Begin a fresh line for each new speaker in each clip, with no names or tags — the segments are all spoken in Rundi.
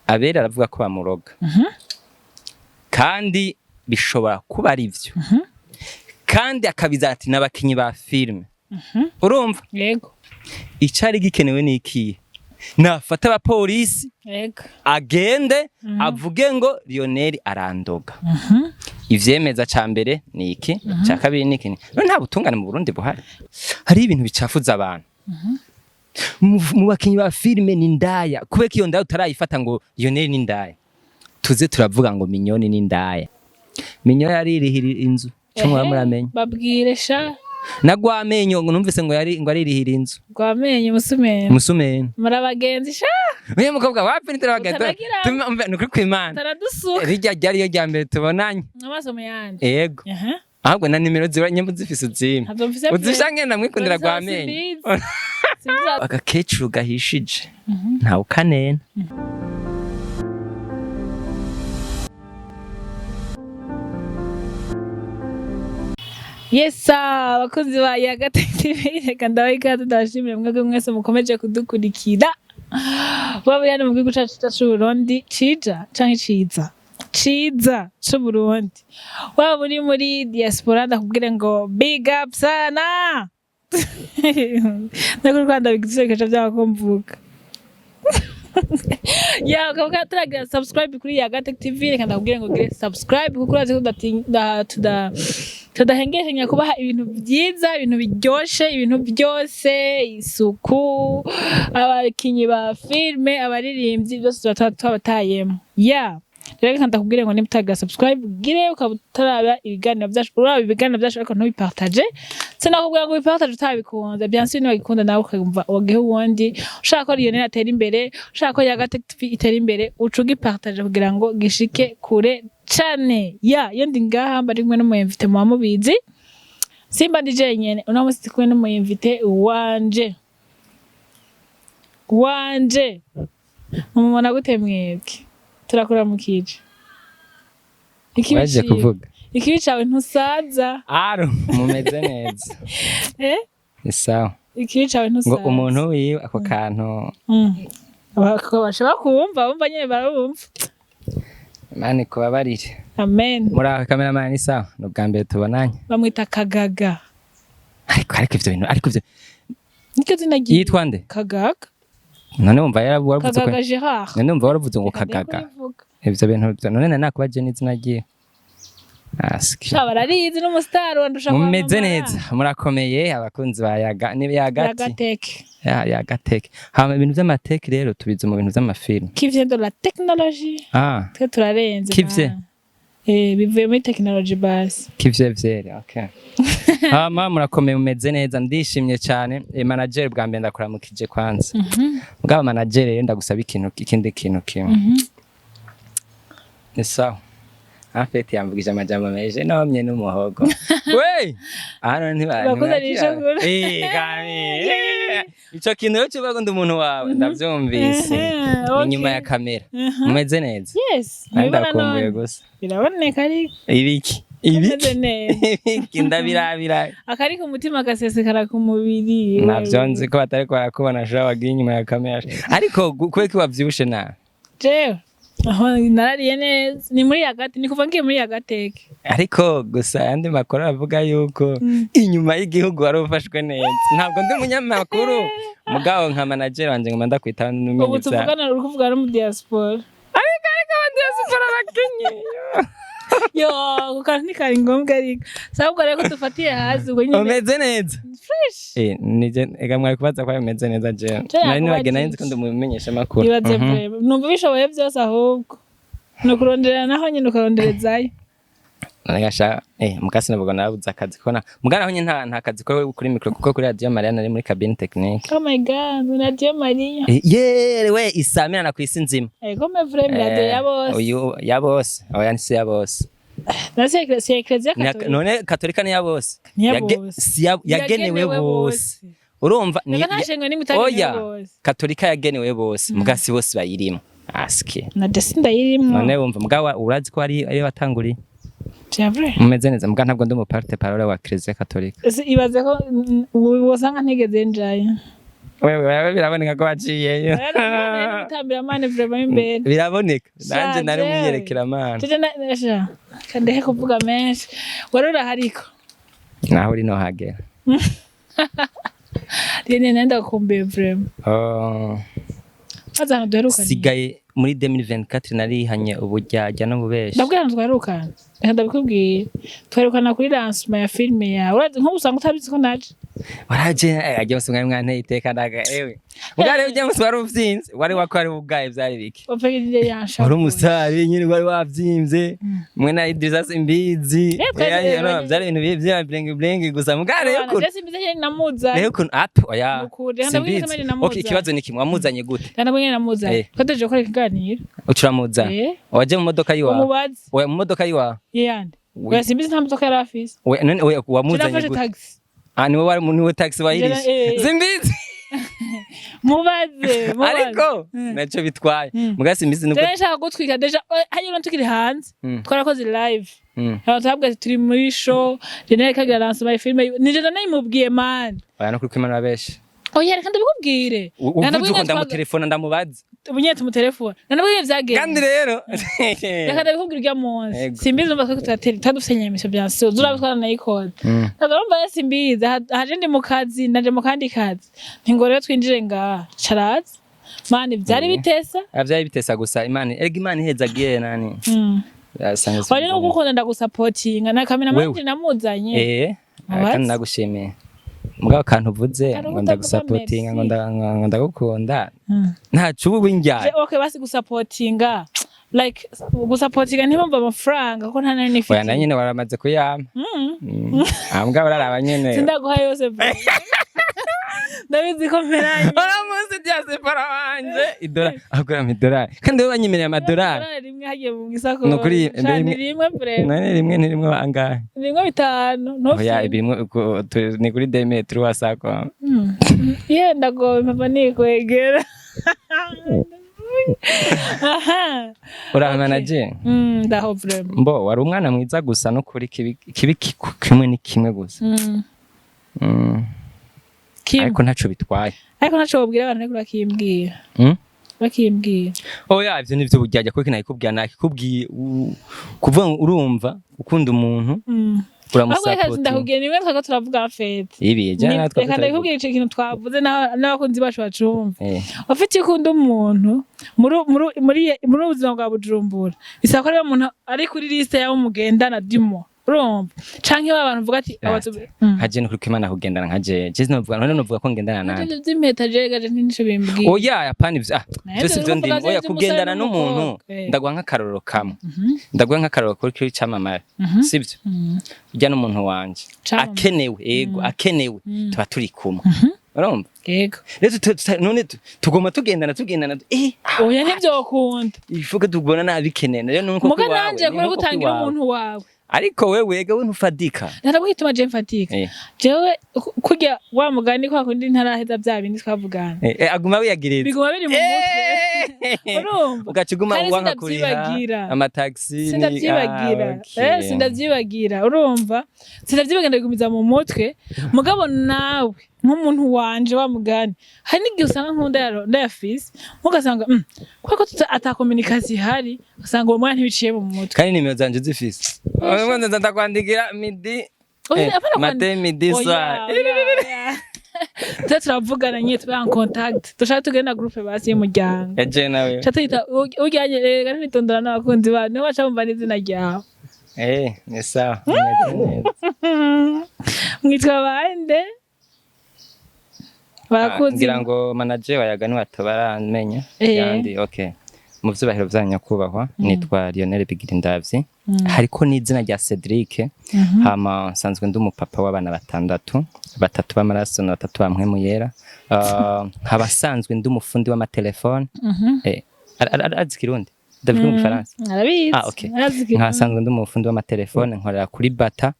Abera aravuga ko bamuroga, kandi bishobora kuba ari byo, kandi akabiza ati n'abakinyi ba filime, urumva?
Yego.
Icari gikenewe ni ikihe? Nafata abapolisi, agende avuge ngo Lionel arandoga. Ivyemeza ca mbere ni iki, ca kabiri ni iki. None nta butungane mu Burundi buhari? Hari ibintu bicafuza abantu mu bakinyi ba filime, ni ndaya. Kubera ko iyo ndaya utarayifata ngo Lionel ni ndaya, tuze turavuga ngo Minyoni ni ndaya. Minyoni yaririhira inzu cyo muba muramenya.
Babwire sha.
Na Gwamenyo ngo numvise ngo yari ngo aririhira inzu.
Rwamenye umusumeni.
Umusumeni.
Murabagenzi sha.
Uyu mukobwa wapi? Niturabagenzi.
Utaragira.
Ni ukuri kw'Imana.
Taradusuka.
Rirya ryari yo rya mbere tubonanye.
Amaso mu yandi.
Yego. Ahubwo na nimero ziba nyambo zifise uzimwe.
Ntabwo mfise.
Uzishange ndamwikundira Rwamenyo.
Simbizi. Simbizi.
Agakecuru gahishije ntawe ukanena.
Yes, abakunzi ba Yaga TV, reka ndabaha ikaze, ndabashimire mwebwe mwese mukomeje kudukurikira. Waba uri hano mu gihugu cacu c'Uburundi cija canke ciza ciza c'Uburundi, waba uri muri diaspora, ndakubwire ngo big up sana. Nakuri Rwanda bigisekeje vyakumvuga ya ukavuga turagira subscribe kuri Yaga Tech TV. Reka ndakubwire ngo gire subscribe, kuko urazi ko tudahengeshanya kubaha ibintu byiza, ibintu biryoshe, ibintu byose, isuku, abakinyi ba filme, abaririmbyi, byose tuba twabatayemo. Ya rero reka ndakubwire ngo niba utagira subscribe gire, ukaba utaraba ibiganiro byacu, uraba ibiganiro byacu ariko ntubipartage, sinakubwira ngo ubipartage utabikunze. Bien sûr, niba nawe ukumva wagihe uwundi ushaka ko Lionel atera imbere, ushaka ko Yaga Tech TV itera imbere, uca ugipartage kugira ngo gishike kure cane. Ya iyo ndi ngaha mba ndi kumwe n'umu invité, muba mubizi, simba ndi jenyene. Uno munsi ndi kumwe n'umu invité wanje. Mumubona gute mwebwe? Turakuramukije. Ikibi
Waje
ciwe.
kuvuga.
Ikibi cawe ntusaza.
Aro mumeze neza?
Eh.
Ni sawa.
Ikibi cawe
Ngo
ntusaza.
umuntu wiwe ako kantu.
Bashobora kuwumva, bumva nyene, barumva.
Imana ikubabarire.
Amen.
Muri aho, cameraman, ni sawa? Ni ubwa mbere tubonanye.
Bamwita Kagaga.
Ariko ivyo bintu, ariko ivyo
Niryo zina ryiwe.
Yitwa nde?
Kagaga.
None wumva yaravuze ko
Kagaga Gerard.
None wumva waravuze ngo
Reka ndeke
Kagaga.
kubivuga.
Ivyo bintu none nari nakubaje n'izina ryiwe. Aski.
Sha bararizi, n'umusitari wandusha
Mumeze
kwamamara.
neza, murakomeye abakunzi ba Yaga ni Yagati.
Yagateke.
Ya Yagateke. Hama ibintu vy'amateke rero tubize mu bintu vy'amafilm.
Qui vient de la technologie.
Ah.
Twe turarenze.
Qui vient?
Man. Eh, bivuye muri technologie basi.
Kivye vyere, okay. Hama murakomeye, mumeze neza, ndishimye cyane. Manager, bwa mbere ndakuramukije kwanza. Mugabo manager rero ndagusaba ikintu, ikindi kintu kimwe. Ni sawa. En fait yamvugije amajambo meje nomye n'umuhogo. We! Hano ntiba
Bakuzanira ico kurya.
Eh, kami. Ico kintu rero kivuga ngo ndi umuntu wawe ndavyumvise.
Mhm,
Ni nyuma
okay.
ya kamera. Mumeze neza?
Yes.
Nari
Ntibibona
ndakumbuye
none.
gusa.
Biraboneka ariko.
Ibiki?
Umeze
Ibiki?
neza.
Ibiki ndabirabira.
Akari ku mutima gasesekara ku mubiri.
Navyo nzi ko batariko barakubona sha, wagiye inyuma ya kamera. Ariko kubera ko wavyibushe nabi.
Jewe aho narariye neza, ni muri Yagate, ni kuva ngiye muri Yagateke.
Ariko gusa ayandi makuru aravuga yuko inyuma y'igihugu wari ufashwe neza. Ntabwo ndi umunyamakuru, mugabo nka manager wanje ngoma ndakwitaho n'umenye.
Ubu tuvugana uri kuvugana no mu diaspora.
Ariko aba diaspora bakenye.
Yo, ako kantu ntikari ngombwa, ariko sabwo rero ko dufatiye hasi ubwo nyine.
Umeze neza?
Fresh.
Eh, nije ega mwari kubaza ko umeze neza jewe.
Je
Nari nibagiye, nari
yakubajije.
nzi ko ndumumenyesha makuru.
Ibaze vraiment, numva bishoboye byose, ahubwo ni ukurondera naho nyine ukaronderezayo.
Nagasha mukasi navuga narabuze akazi kona. Mugara aho nyine nta kazi ko kuri micro, kuko kuri Radio Maria nari muri cabine technique.
Oh my God, Radio Maria!
Yewe isamirana ku isi nzima.
Ego me vraiment, radio ya bose.
Uyu ya bose. Oya, si ya bose.
Na si Eklezia Katolika.
None Katolika ni ya bose?
Ni ya bose.
Si yagenewe bose. Urumva ni
Reka nta shengwe nimwe itagenewe
Oya,
bose.
Katolika yagenewe bose, muga si bose bayirimo. Aske.
Na desi ndayirimwo.
None wumva muga urazi ko ari watanguriye.
C'est vrai.
Mumeze neza, muga ntabwo ndi umu porte parole wa Eklezia Katolika.
Ese ibaze ko ubu wosanga ntigeze njayo.
Wewe wewe, biraboneka ko waciyeyo.
Gutambira mane vraiment imbere.
Biraboneka, nanje nari
Sha, jewe.
umwiyerekeramana.
Jeje na sha kandehe kuvuga menshi, wari urahariko.
Naho uri nohagera.
Rene, nenda kumbuye vraiment.
Oh.
Maze ahantu duherukana.
Sigaye muri 2024 narihanye uburyarya n'ububeshi.
Ndabwira ahantu twaherukana, reka ndabikubwira. Twaherukana kuri lancement ya filime yawe. Urazi nk'ubu usanga utabizi ko naje.
Waraje, ajya musi mwari mwanteye iteka, ndaga ewe ubwari ujya musi wari uvyimbye, wari wako wari ubwaye, vyari biki?
Opegije yansha.
Wari umusitari nyine, wari wavyimbye mwe na Idrissa Simbizi. No, vyari ibintu vya bling bling gusa mugare
Rero
ukuntu
simbizi nyene namuzanye.
Rero ukuntu ap oya.
Nukuri, reka ndabwire
Simbizi.
nyene namuzanye.
Okay, ikibazo ni kimwe: wamuzanye gute?
Ndabwire nyene namuzanye. Twateje gukora ikiganiro.
Ucuramuzana? Waje mu modoka yiwawe?
Umubazi.
Oya, mu modoka yiwawe?
Yeyande. Oya, simbizi, nta modoka yari afise.
We none we wamuzanye
Nafashe
gute?
taxi.
Ah, niwe wari niwe taxi wayirishe? Simbizi.
Mubaze, mubaze.
Ariko nacyo bitwaye. Muga simbizi nubwo.
Jewe nshaka gutwika déjà, hariya tukiri hanze. Twarakoze live. Abantu twabwiye ati turi muri show, Jenelle kagira lancement ya filime. Ni je nayimubwiye man.
Oya, no kuri kwimana urabesha.
Oya, reka ndabikubwire.
Uvuze uko ndamutelefona ndamubaza.
Ubu tumutelefone. Nandabwiye vyagenze.
Kandi rero
Reka ndabikubwira urya munsi.
Ego.
Simbizi, umva ko turatera twadufitanye émission, bien sûr. Zurabe twaranayikoze. Ntabwo urumva rero simbizi, haje ndi mu kazi, naje mu kandi kazi. Nti ngo rero twinjire ngaha. Caraza. Mani vyari bitesa.
Ah, vyari bitesa gusa Imana, erega Imana ihezagiye nani. Asanga.
Wari no gukunda ndagusapotinga na kamera.
Wewe.
Manje namuzanye. Mubaze.
Kandi nagushimiye. Mugabo akantu uvuze
Hari
ngo
utavuga
ndagusapotinga, ngo
merci.
ngo ndagukunda, ntacu ubu winjyana.
Okay, basi gusapotinga, like gusapotinga ntibumva amafaranga kuko nta nari nifite.
Oya, na nyene waramaze kuyampa. Ah, mugabo uraraba nyene.
Sindaguha yose bro. Ndabizi ko mperanye.
Uramuzi diaspora wanje idolari ahubwo urampa idolari kandi wowe wanyemereye amadolari.
Idolari rimwe hagiye mu isako.
Ni ukuri,
Sha, ni rimwe vraiment.
None rimwe ni rimwe bangahe?
Rimwe bitanu.
Oya.
Ntufite.
Ibimwe ni kuri 2 mètres wasako.
Ye, ndagowe mpava nikwegera. Aha.
Urahamana je.
Ndaho vraiment.
Mbo wari umwana mwiza gusa no kuri kibi kibi kimwe ni kimwe gusa.
Kimwe.
Ariko ntaco bitwaye.
Ariko ntaco wobwira abantu, ariko urakimbwira. Urakimbwira.
Oya, ivyo nivyo buryarya, kuko nakikubwira nakikubwiye kuvuga ngo urumva ukunda umuntu
Ahubwo reka
uramusapotinga.
ndakubwira nimwe twako turavuga fete.
Ibi je natwe.
Reka ndakubwira ico kintu twavuze n'abakunzi bacu bacumva. Ufite iyo ukunda umuntu muri ubuzima bwa Bujumbura, bisaba ko ariwe muntu ari kuri liste y'abo mugendana dimo, urumva, canke ba bantu uvuga ati aba.
Nka je nukuri kwimana kugendana nka je je sinovuga, none novuga ko ngendana nande?
Ivyo vy'impeta je gaje ntico bimbwiye.
Oya, apana ivyo, ah.
Nawe
Vyose
ivyo
ivyo
uriko
ndimo
uvuga
oya
vy'umusore
kugendana n'umuntu.
n'umukobwa.
Ndaguha nk'akarorero kamwe, ndaguha nk'akarorero kuri camamare, sivyo? Urya n'umuntu wanje.
Camamare.
Akenewe, ego, akenewe tuba turi kumwe, urumva?
Yego.
Rero none tugomba tugendana
Oya, ntivyokunda.
Ifuke tugubona nabikeneye rero nuko
Muga
kwiwawe,
nanje
ni
kure
nkuko
gutangira
kwiwawe.
umuntu wawe.
Ariko wewe ega we ntufadika.
Ntabwo gituma je mfatika. Jewe kurya wa mugani kwa kundi ntaraheza bya bindi twavugana.
Aguma wiyagiriza.
Biguma biri mu mutwe, urumva?
Ugaca uguma
Kandi
wanka kuriha
sindavyibagira.
amataxi
Sindavyibagira.
Ah, okay.
Sindavyibagira, urumva, sindavyibagira, ndabigumiza mu mutwe. Mugabo nawe nk'umuntu wanje wa mugani, hari n'igihe usanga nkunda ndayafise, ugasanga kubera ko ata communication ihari, ugasanga uwo mwana ntibiciye mu mutwe.
Kandi nimero zanje zifise. Ubundi nza ndakwandikira midi.
Oya, apana
Matin, midi,
Oya,
soir.
Oya, oya. Tuze turavugana nyine, tube en contact, dushaka tugende na groupe basi y'umuryango.
Eje nawe.
Ca tuyita ujyanye rega nitondora n'abakunzi bawe niho baca bumva n'izina ryawe.
Ni sawa, meze neza.
Mwitwa bande? Barakuzi.
Ngira ngo manager wa Yaga niwatabaramenya. Yandi okay. Mu vyubahiro vya nyakubahwa, nitwa Lionel Bigirindavyi, hariko n'izina rya Cedric. Hama nsanzwe ndi umupapa w'abana batandatu, batatu b'amaraso na batatu ba mpwemu yera. Nkaba nsanzwe ndi umufundi w'amatelefone. Azi Kirundi, ndavuga mu Gifaransa.
Arabizi.
Ah, okay.
Arazi Kirundi.
Nkasanzwe ndi umufundi w'amatelefone, nkorera kuri Bata.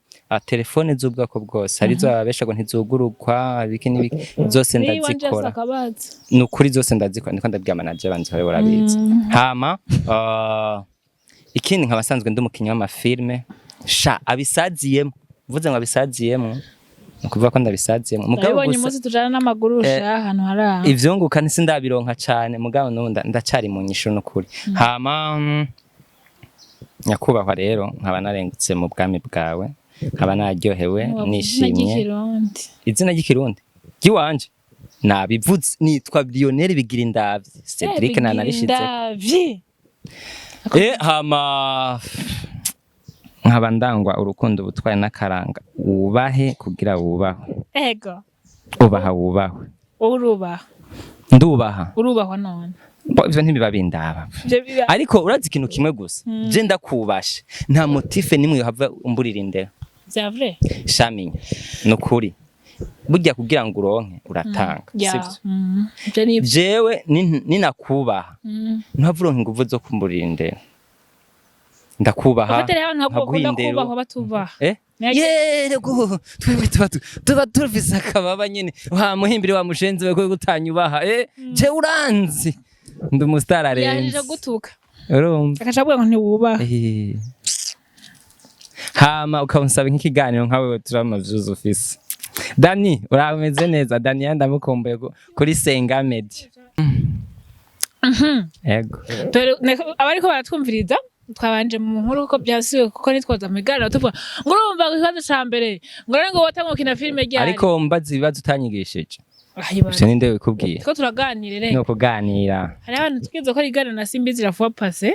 Telefone z'ubwoko bwose, hari izo babesha ngo ntizugurukwa, ibiki n'ibiki, zose
Niba wanje
ndazikora.
akabazo.
Ni ukuri zose ndazikora, ndiko ndabwira manager banzi babe barabizi. Hama ikindi nkaba nsanzwe ndi umukinyi w'amafilme sha abisaziyemo, mvuze ngo abisaziyemo. Ni ukuvuga ko ndabisaziyemo, mugabo
Ndabibonye
gusa
umunsi tujana n'amaguru usha ahantu hari aho.
Ivyunguka ntisindabironka cane, mugabo n'ubu ndacari mu nyishu n'ukuri. Hama nyakubahwa rero, nkaba narengutse mu bwami bwawe, nkaba naryohewe, nishimye.
Ry'ikirundi.
Izina ry'ikirundi ry'iwanje nabivuze, nitwa Lionel Bigirindavyi Cedric, nanarishizeko.
Ndavyi.
Hama nkaba ndangwa urukundo, ubutwari n'akaranga. Wubahe kugira wubahwe.
Ego.
Ubaha wubahwe.
Urubaha?
Ndubaha.
Urubahwa none?
Bo, ivyo ntibiba bindaba.
Ivyo biba.
Ariko urazi ikintu kimwe gusa, je ndakubashe, nta motif nimwe yohava umburira indero.
Vya vrai?
Shaminya nukuri, burya kugira ngo uronke uratanga,
Ya.
sivyo?
Ivyo ni
Jewe ninakubaha, ntuhava uronka inguvu zo kumburira indero. Ndakubaha,
Ufatire abantu ntabwo
nkaguha
bakunda
indero.
kubahwa batubaha.
Eh? Yerego, twebwe tuba tufise akababa nyene. Wa muhimbiri, wa mushenzi we, ko gutanyubaha, je uranzi ndi umustar arenze.
Yahejeje gutuka.
Urumva?
Akaca avuga ngo ntiwubaha.
Hama ukawunsaba nk'ikiganiro nkawe, turamavyuzi ufise. Dani, urameze neza? Dani yandamukumbuye kuri Senga Media. Ego.
Dore abariko baratwumviriza, twabanje mu nkuru kuko byasubiye, kuko nitwoza mu biganiro tuvuga ngo urumva ngo ikibazo ca mbere ngo rero ngo watanga gukina filime ryari.
Ariko mbaza ibibazo utanyigishije.
Ah, ibaze.
Ivyo ninde wikubwiye?
Two turaganira
Ni
rero.
ukuganira.
Hari abantu twize ko iganiro na Simbizi la fois passée,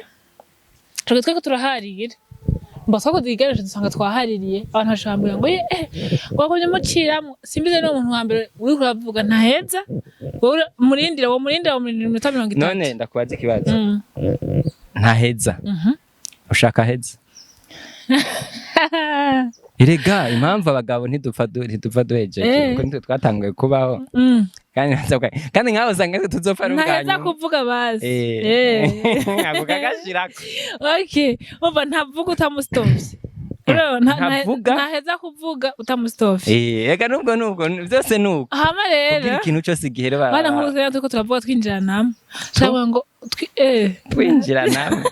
twebwe tweko turaharira mba twakoze ikiganiro, dusanga twahaririye abantu bashobora kumbwira ngo eh, ngo wakomye muciramwo. Simbizi ni umuntu wa mbere uriko uravuga ntaheza. Wowe murindira, wo murindira, wo murindira iminota 30.
None ndakubaza ikibazo. Ntaheza. Ushaka heza? Erega impamvu abagabo ntidupfa duhejeje, kuko nitwe twatanguye kubaho. Kandi nkaho usanga twe tuzopfa ari ubwa
Ntaheza
nyuma.
Kuvuga basi.
Ako kagashirako.
Okay, umva, ntavuga utamustovye. Urabona,
Ntavuga?
Ntaheza kuvuga utamustovye.
Ega nubwo byose nuko
Hama rero
kugira ikintu cyose igihe
bana nkuru rero turiko turavuga twinjiranamo, cyangwa ngo
twinjira namwe.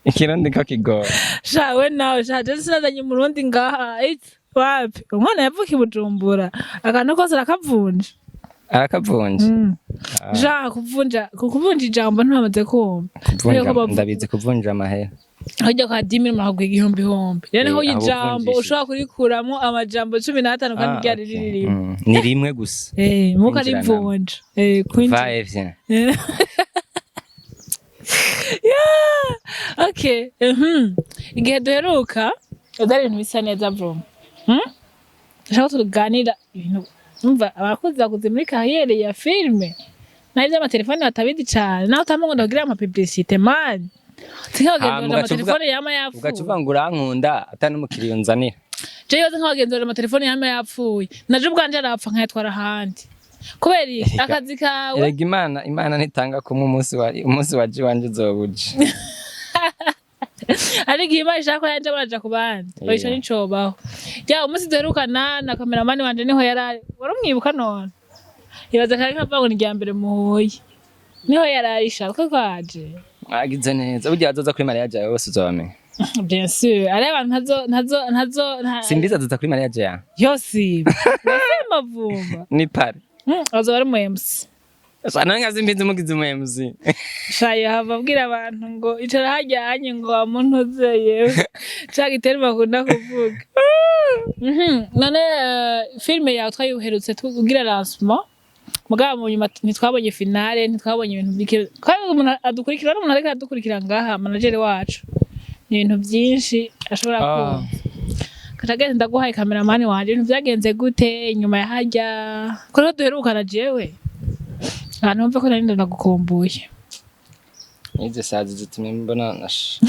Ikirundi ko kigora.
Sha we nawe, sha je sinazanye umurundi ngaha. It's wapi, umwana yavuka i Bujumbura, akantu kose arakavunja.
Arakavunja.
Ja kuvunja, kuvunja ijambo ntibamaze kumva.
Kuvunja.
Niyo ko bavuga.
Ndabizi, kuvunja amahera.
Hajya kwa 10 000 umuntu igihumbi ihumbi rero niho
Aho
ijambo
uvunjishije.
Ushobora kurikuramwo amajambo 15 kandi ryari
Okay.
riri rimwe.
Ni rimwe gusa.
Muka
Kwinjira.
Rivunja, kwinjira.
Va et vient.
Yeah, okay. Igihe duheruka byari ibintu bisa neza vroma. Ndashaka ko tuganira ibintu. Umva, abakuzi bakuze muri carrière ya filme naho ivy'amatelefone batabizi cane, naho utampa ngo ndakugira ama publicité man, sinkabagenzi
Hama
banje
ugaca uvuga-
amatelefone yama
Ugaca
yapfuye.
uvuga ngo urankunda ata n'umukiriya unzanira.
Je yoze nk'abagenzi banje amatelefone yama yapfuye, naje ubwanje arapfa nkayatwara ahandi kubera iki? Akazi kawe.
Erega Imana ntitanga kumwe. Umunsi wa jiwanje uzobuje.
Ariko igihe Imana ishaka ko yanje baraja ku bandi, ico nicobaho. Ya umunsi duherukana na kameramani wanje niho yarari, warumwibuka none? Ibaza kare nkavuga ngo ni irya mbere muhuye, niho yarari shaka kwaje.
Mwagize neza. Burya azoza kuri mariage yawe bose uzobamenya.
Bien sûr, ari abantu ntazo ntazo ntazo
Simbizi azoza kuri mariage yawe.
Yose mavumba.
Ni pare.
Azoba ari mu MC.
None nka Simbizi umugize umu MC?
Shaye hava abwira abantu ngo icara hajyanye ngo wamuntuze yewe ca giteri bakunda kuvuga. None filime yawe twayiherutse tugira lancement, mugabo mu nyuma ntitwabonye finale, ntitwabonye ibintu bike, kandi umuntu adukurikira n'umuntu ariko aradukurikira ngaha, manager wacu, ni ibintu byinshi ashobora kumva. Kaca ndaguhaye kameramani wanje, ibintu vyagenze gute inyuma ya harya ko rero duherukana? Jewe ahantu wumve ko nari ndagukumbuye.
Izi sazi zitumye mbona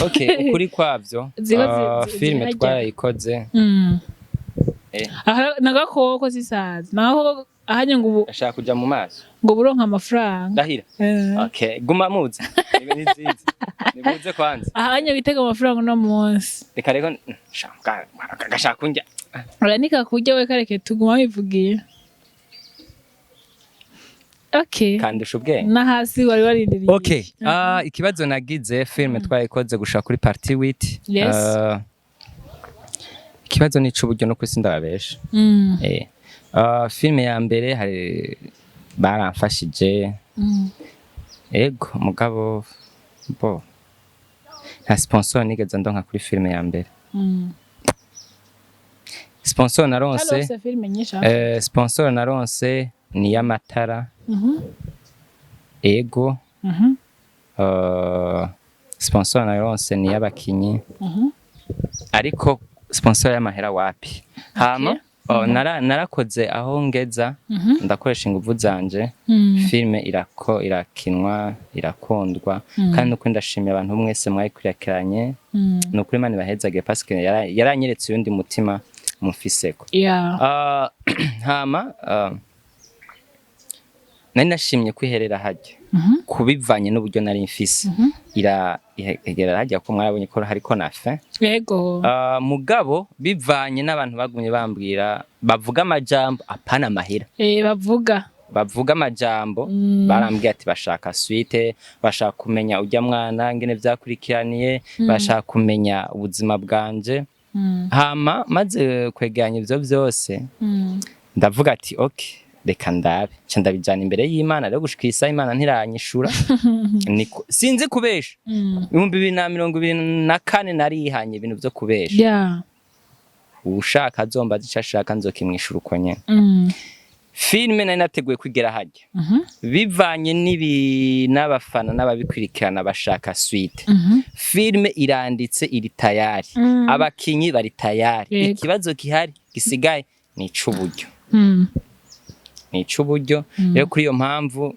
okay, ukuri kwavyo,
Ziba
filime
zihajya.
twarayikoze.
Aha, nagakoko sisazi nagakoko ahanye ngo ubu
Ashaka kuja mu maso.
Ngo buronka amafaranga.
Ndahira. Okay, guma muze. Nibe ni nziza, nibuze kwanza.
Ahanye witega amafaranga uno munsi.
Reka rero gashaka kunjya.
Uranika kurya we, kareke tuguma wivugiye. Okay.
Kandusha ubwenge.
Na hasi wari warindiriye.
Okay, ikibazo nagize, filime twayikoze gushika kuri partie 8.
Yes.
Ikibazo ni ic'uburyo no kwisi, ndababesha. Filime ya mbere hari baramfashije. Ego, mugabo bo nta sponsor nigeze ndonka kuri filime ya mbere. Sponsor
Kandi
naronse
ufise filime nyinshi hafi.
Sponsor naronse ni y'amatara. Ego. Sponsor naronse ni y'abakinyi. Ariko sponsor y'amahera wapi. Hama oh, narakoze aho ngeza, ndakoresha inguvu zanje. Filime irako irakinwa, irakundwa, kandi nuko ndashimiye abantu mwese mwayikurikiranye. Nukuri Imana ibahezage, parce que yaranyeretse uyundi mutima mufiseko. Hama nari nashimye kwiherera harya kubivanye n'uburyo nari mfise, ira ihegera harya ko mwarabonye ko hariko na fin. Mugabo bivanye n'abantu bagumye bambwira, bavuga amajambo, apana amahera.
Bavuga.
Bavuga amajambo. Barambwiye ati bashaka suite, bashaka kumenya ujya mwana ngene vyakurikiraniye, bashaka kumenya ubuzima bwanje. Hama maze kwegeranya ivyo vyose, ndavuga ati okay, reka ndabe, nca ndabijana imbere y'Imana. Rero gushika isaha Imana ntiranyishura. Sinzi kubesha. 2024 narihanye ibintu vyo kubesha. Ushaka azombaza ico ashaka, nzokimwishura uko nyene. Filime nari nateguye kwigera harya, bivanye n'ibi n'abafana n'ababikurikirana bashaka suite. Filime iranditse, iri tayari. Abakinyi bari tayari. Ikibazo gihari gisigaye ni ic'uburyo. Ni ic'uburyo. Rero kuri iyo mpamvu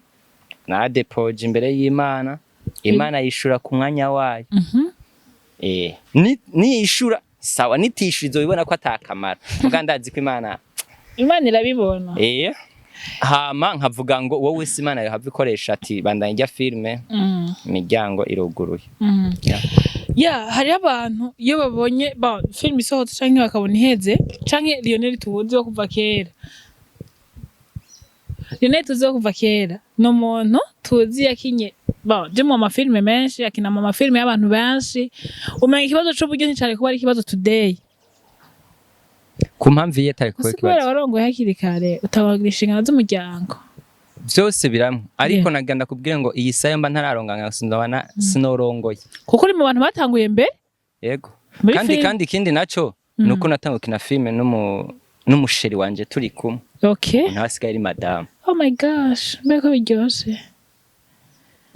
nadepoje imbere y'Imana, Imana yishura ku mwanya wayo. Niyishura sawa, nitishura izobibona ko atakamaro, muga ndazi ko Imana
Imana irabibona.
Hama nkavuga ngo wowe wese Imana yohava ikoresha ati bandanya ijya filime, imiryango iruguruye. Yeah.
Ya, hariho abantu iyo babonye ba filime isohotse canke bakabona iheze, canke Lionel tuzi wo kuva kera, Lionel tuzi wo kuva kera ni umuntu tuzi yakinye ba je mu mafilime menshi, akina mu mafilime y'abantu benshi. Umenya ikibazo c'uburyo nticari kuba ari ikibazo today.
Ku mpamvu iyo atari kuba
Gusa kubera
ikibazo.
warongoye hakiri kare, utabagira inshingano z'umuryango.
Byose biramwe, ariko naganda kubwira ngo iyi sayo mba ntararonga sinobana sinorongoye.
Kuko uri mu bantu batanguye mbere
Yego.
muri
Kandi
filime.
kandi ikindi naco nuko natanguye gukina filime n'umusheri wanje turi kumwe. Nawe asigaye ari madamu.
Oh my gosh, mbega ko biryoshe!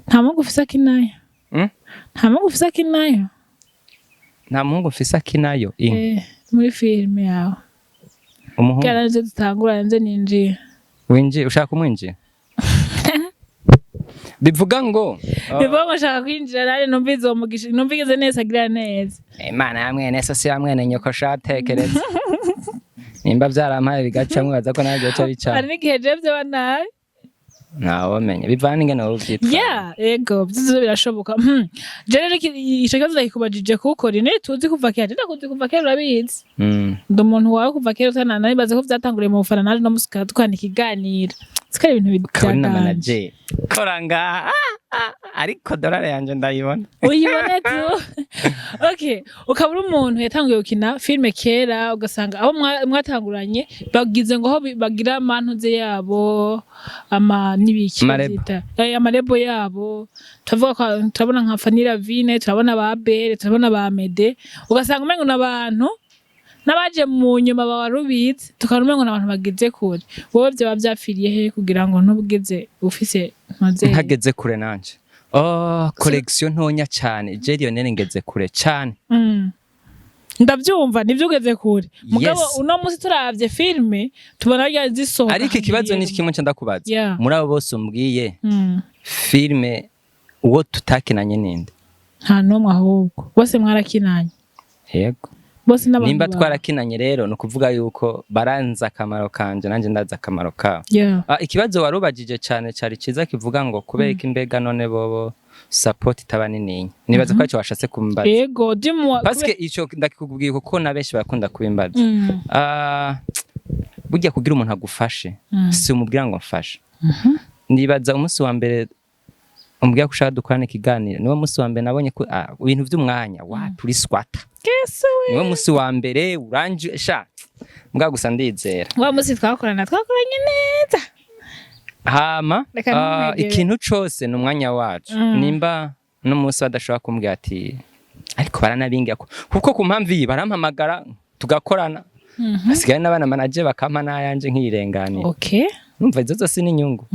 Nta muhungu ufise akinayo?
Mm?
Nta muhungu ufise akinayo?
Nta muhungu mfise akinayo inka.
Muri filime yawe.
Umuhungu.
Bwara nje dutangura, nje ninjiye.
Winjiye ushaka kumwinjira, bivuga ngo
Bivuga ngo nshaka kwinjira nare numva izo mugisha, numva igeze neza, agira neza.
Imana ya mwene so si ya mwene nyoko. Shatekereza nimba vyarampaye bigaca, mwibaza ko nawe byoca bica.
Hari n'igihe je vyoba nabi.
Ntawomenya, bivana n'ingene wowe uvyitwara.
Yeah, ego, vyose birashoboka. Je rero ico kibazo ndakikubajije kuko rine tuzi kuva kera, ndakuzi kuva kera, urabizi. Ndi umuntu wawe kuva kera, utanana nibaze ko vyatanguriye mu bufana, naje no musika tukandika ikiganiro. Sikari ibintu
Ukaba uri na
byaganje.
manager kora ngaha. Ariko dolari yanje ndayibona.
Uyibone tu. Okay, ukaba uri umuntu yatanguye gukina filime kera, ugasanga abo mwatanguranye bagize ngo aho bagira amantuze yabo ama n'ibiki
Amarebo.
bavyita? Amarebo yabo. Turavuga ko turabona nka Fanny Lavine, turabona ba Bere, turabona ba Mede, ugasanga umengo n'abantu n'abaje mu nyuma bawarubizi, tukabona umengo n'abantu bageze kure. Wowe vyoba vyapfiriye he kugira ngo ntubugeze ufise ntuze?
Ntageze kure nanje, oh, collection ntonya cane. Je Lionel ngeze kure cane.
Ndavyumva, nivyo, ugeze kure, mugabo uno musi turavye filime tubona rya zisohoka.
Ariko ikibazo ni kimwe nca ndakubaza. Muri abo bose umbwiye, filime uwo tutakinanye ninde?
Nta n'umwe, ahubwo bose mwarakinanye.
Yego.
Bose n'abantu
Nimba
bawe.
twarakinanye rero, ni ukuvuga yuko baranzi akamaro kanje, nanjye ndazi akamaro kabo. Ikibazo warubajije cane cari ciza, kivuga ngo kubera ko imbega none bobo support itaba nininya. Nibaza ko arico washatse kumbaza.
Yego, dis-moi.
Parce que ico ndakikubwiye kuko na benshi barakunda kubimbaza. Burya kugira umuntu agufashe, si umubwira ngo mfashe. Nibaza umunsi wa mbere Umbwira ko ushaka dukorana ikiganiro. Niwo musi wa mbere nabonye ko ibintu vy'umwanya wa turi swata.
Kese we.
Niwo musi wa mbere uranje sha mbwa, gusa ndizera.
Wa musi twakorana, twakoranye neza.
Hama
Reka ntumwegere.
ikintu cose ni umwanya wacu. Nimba n'umunsi badashobora kumbwira ati, ariko baranabingira kuko ku mpamvu iyi barampamagara tugakorana, hasigaye n'abana manager bakampa n'ayanje nkirenganira. Numva izo zose ni inyungu.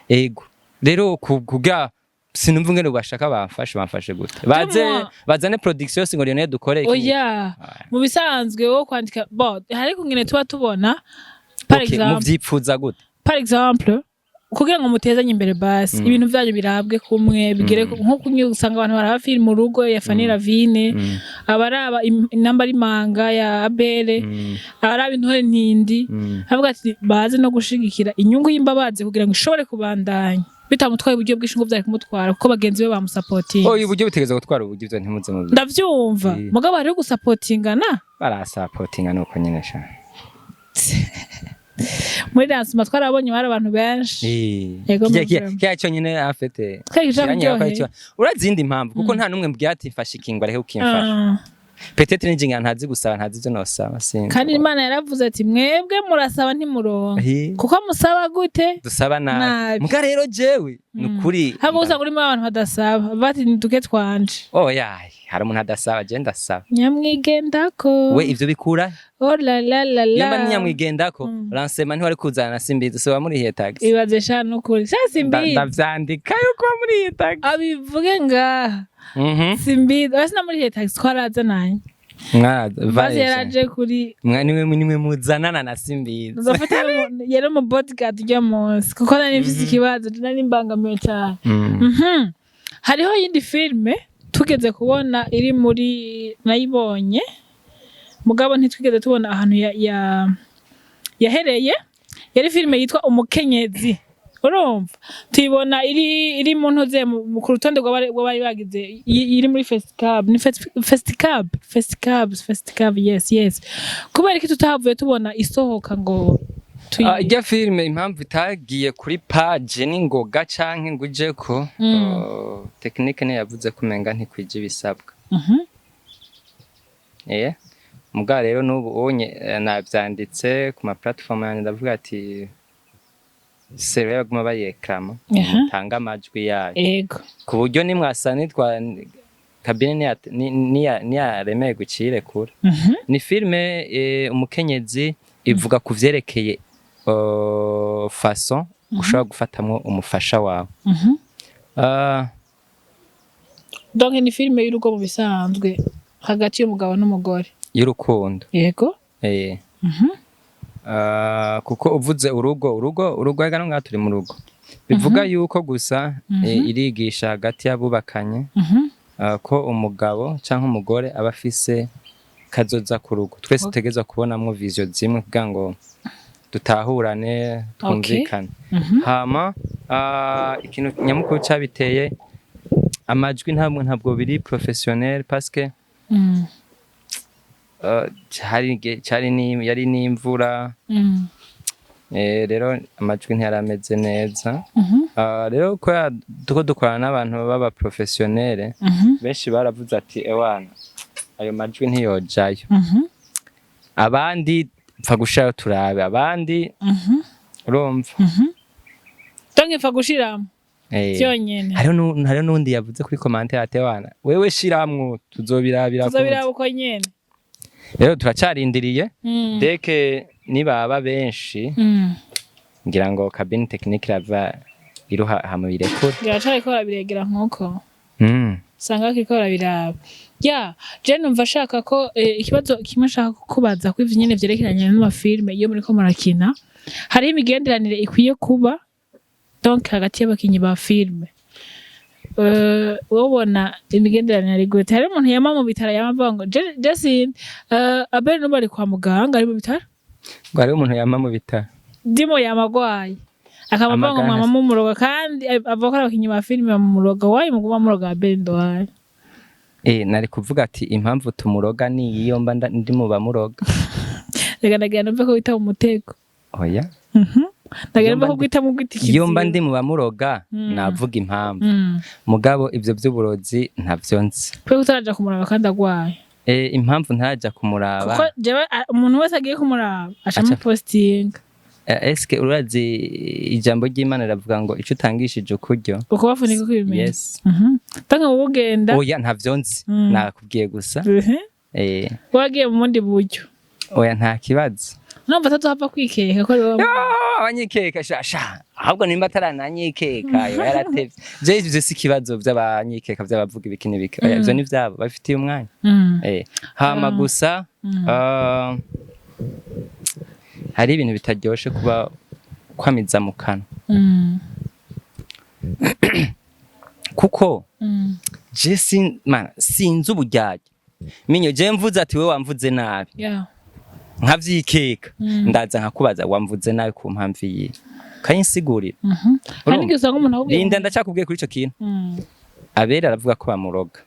Ego rero kugira sinumva ingene bashaka bamfashe gute, baze bazane production yose ngo Lionel dukore iki.
Oya, mu bisanzwe wo kwandika bo hari kungene tuba tubona, par
Okay,
exemple,
muvyipfuza gute?
Par exemple, kugira ngo mutezanye imbere, basi ibintu byanyu birabwe kumwe, bigere nko kumwe usanga abantu baraba film mu rugo ya Fanny Lavine, abaraba inamba rimanga ya Abele, abaraba Intore Ntindi, avuga ati baze no gushigikira inyungu y'imbabazi kugira ngo ishobore kubandanya bitamutwaye uburyo bwinshi ngo byari kumutwara, kuko bagenzi be bamusapotinga.
Oya, uburyo butegereza gutwara uburyo, ivyo ntimuze mu
Ndavyumva. Mugabo hariho gusapotingana.
Barasapotinga nuko nyene sha.
Muri lancement twarabonye hari abantu benshi. Yego, muvemo.
Kirya cyonyine afite
Twari
kiranyereka ko
kiraryoheye.
Urazi iyindi mpamvu, kuko nta n'umwe mbwira ati mfasha iki ngo areke ukimfasha. Peut-être n'injinga ntazi gusaba, ntazi ivyo nosaba, sinzi.
Kandi Imana yaravuze ati mwebwe murasaba ntimuronka kuko musaba gute?
Dusaba nabi.
Nabi.
Muga rero jewe nukuri
Ahubwo usanga urimo abantu badasaba, bati niduke twanje.
Oya, hari umuntu adasaba, je ndasaba.
Nyamwigendako.
We ivyo bikura
Oh la la la la.
Iyo mba nyamwigendako, lancement ntiwari kuzana na Simbizi, so wamurihiye taxi.
Ibaze sha, nukuri sha Simbizi.
Ndavyandika yuko wamurihiye taxi.
Abivuge ngaha. Simbizi oya, sinamurihiye taxi, twarazananye.
Mwaraza.
Basi yaraje kuri
Nimwe muzanana na Simbizi.
Nzofata yari mu bodyguard ujya munsi, kuko nari mfise ikibazo, nari mbangamiwe cyane. Hariho yindi filme tugeze kubona iri muri, nayibonye mugabo ntitwigeze tubona ahantu yahereye. Yari filime yitwa Umukenyezi. Urumva tuyibona iri mu ntuze ku rutonde rw'abari bagize iri muri Festicab, ni Festicab, yes. Kubera iki tutahavuye tubona isohoka ngo
Ijya filime impamvu itagiye kuri page n'ingoga canke ngo ujeko, technique niyo yavuze ko umenga ntikwije ibisabwa. Muga rero n'ubu unye navyanditse ku ma platform yanjye, ndavuga ati sero baguma bayekrama, mutanga amajwi yayo ku buryo nimwasa nitwa cabine niyaremeye gucirekura. Ni filme Umukenyezi, ivuga ku vyerekeye façon ushobora gufatamwo umufasha wawe.
Donc ni filime y'urugo mu bisanzwe hagati y'umugabo n'umugore.
Y'urukundo. Kuko uvuze urugo, urugo ega no ngaha turi mu rugo, bivuga yuko gusa irigisha hagati y'abubakanye, ko umugabo canke umugore aba afise kazoza ku rugo, twese tutegerezwa kubonamwo vision zimwe kugira ngo dutahurane, twumvikane. Hama ikintu nyamukuru cabiteye, amajwi ntabwo biri professionnel parce que cari yari n'imvura. Rero amajwi ntiyari ameze neza. Rero kubera tuko dukorana n'abantu b'aba professionnel, benshi baravuze ati ewana ayo majwi ntiyojayo, abandi pfa gushirayo turabe, abandi urumva.
Donc ipfa gushiramo vyonyene.
Hariho n'uwundi yavuze kuri commentaire ati ewana wewe shiramwo tuzobirabira kundi.
Tuzobiraba uko nyene.
Rero turacarindiriye deke nibaba benshi, ngira ngo cabine technique irava iruha hama birekure.
Biracariko barabiregera nkuko usanga bakiriko barabiraba. Ya je numva ashaka ko ikibazo kimwe nshaka kukubaza kuri ivyo nyene vyerekeranye n'amafilme, iyo muriko murakina hariho imigenderanire ikwiye kuba donc hagati y'abakinyi ba filme. Wobona imigenderanire ari gute? Hari umuntu yama mu bitaro, yama avuga ngo je sindi Abel n'ubu ari kwa muganga, ari mu bitaro.
Ngo hariho umuntu yama mu bitaro?
Ndimo yama agwaye, akaba avuga ngo
Amagara
mwama mumuroga, kandi avuga ko ari abakinyi ba filime bamuroga. Wayi muguma muroga Abel Nduwayo?
Nari kuvuga ati impamvu tumuroga ni iyo mba ndi mu bamuroga.
Reka ndagira numve ko wita umutego.
Oya.
Ndagira mba kugwitamo ugwita ikiziba.
Iyo mba ndi mu bamuroga, navuga impamvu. Mugabo ivyo vy'uburozi ntavyo nzi.
Kubera utaraja kumuraba kandi agwaye?
Impamvu ntaja kumuraba,
Kuko jewe umuntu wese agiye kumuraba aca amupostinga.
Eske urazi ijambo ry'Imana riravuga ngo ico utangishije ukuryo
Uko bafunika uko ibimenya.
Yes.
Tanga wowe ugenda.
Oya, ntavyo nzi. Nakubwiye gusa.
Wagiye mu bundi buryo.
Oya, nta kibazo.
Numva atazohava kwikeka ko ari wowe.
Ah, abanyikeka sha sha, ahubwo nimba atarananyikeka yoba yaratevye. Je ivyo si ikibazo vy'abanyikeka, vy'abavuga ibiki n'ibiki. Oya, ivyo ni vyabo babifitiye umwanya. Hama gusa hari ibintu bitaryoshe kuba kwamiza mu kanwa, kuko je mana, sinzi uburyarya minyo. Je mvuze ati we wamvuze nabi, nkavyikeka, ndaza nkakubaza: wamvuze nabi ku mpamvu iyi? Kayinsigurira.
Hari n'igihe usanga umuntu akubwiye
Linda, ndacakubwiye kuri ico kintu. Abera aravuga ko bamuroga,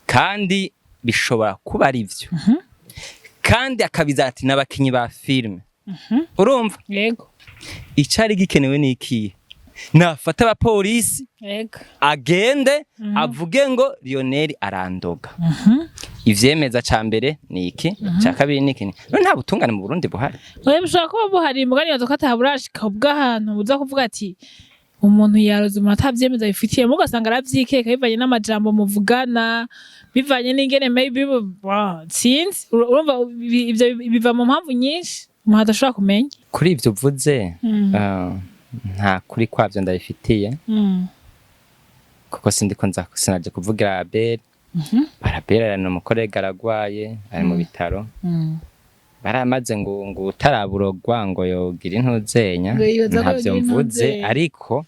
kandi bishobora kuba ari vyo, kandi akabiza ati n'abakinyi ba filime, urumva?
Yego.
Icari gikenewe ni ikihe? Nafata abapolisi, agende avuge ngo Lionel arandoga. Ivyemeza ca mbere ni iki, ca kabiri ni iki. None nta butungane mu Burundi buhari?
Oya, bishobora kuba buhari, mugani baza ko ataburashika bw'ahantu buza kuvuga ati umuntu yaroze umuntu atavyemeza bifitiye, mugo ugasanga aravyikeka bivanye n'amajambo muvugana, bivanye n'ingene maybe sinzi. Urumva ivyo biva mu mpamvu nyinshi umuntu adashobora kumenya.
Kuri ivyo uvuze, nta kuri kwavyo ndabifitiye, kuko sindiko nza sinaje kuvugira Abel. Arabel ni umukorega, aragwaye, ari mu bitaro. Baramaze ngo utaraburogwa ngo yogira intuzenya.
Ngo yibaza ko
Ntavyo
yogira
mvuze,
intuzenya.
ariko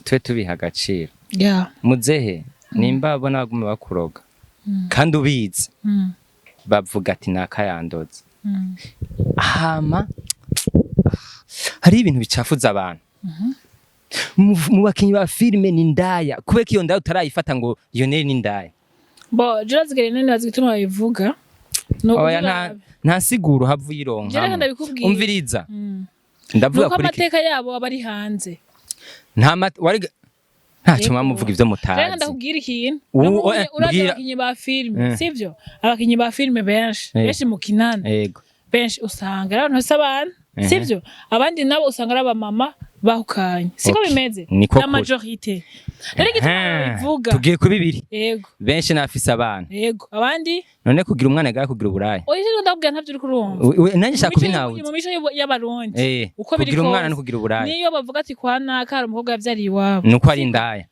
tube tubiha agaciro. Muzehe, nimba babona baguma bakuroga kandi ubizi, bavuga ati nakayandoze. Hama hari ibintu bicafuza abantu mu bakinyi ba filime ni ndaya. Kubera ko iyo ndaya utarayifata ngo Lionel ni ndaya.
Bo Jules nene bazi igituma babivuga. Ni
Oya,
ukugira
nta siguro hava
Jewe
uyironkamo.
ndabikubwiye.
Umviriza, ndavuga
Nuko
kuri iki.
amateka yabo aba ari hanze.
Nta wari ntacyo
Yego.
muvuga ivyo
Reka
mutazi.
ndakubwira ikintu. Urazi
Mbwira.
abakinyi ba filime, sivyo? Abakinyi ba filime benshi, benshi mukinana, benshi usanga ari abantu bafise abana, sivyo? Abandi nabo usanga ari abamama bahukanye, siko bimeze?
Niko
La
kuri.
majorité rero, igituma babivuga.
Tugiye ku bibiri.
Yego.
Benshi nafise abana.
Yego, abandi
None kugira umwana gara kugira uburaya?
Oya, ivyo ndakubwira ntabyo uri kurumva.
Nanjye nshaka kubintahuza.
Mu mico y'Abarundi, uko biri
Kugira umwana
kose,
no kugira uburaya.
niyo bavuga ati kwa naka hari umukobwa yavyariye iwabo,
Nuko ari indaya.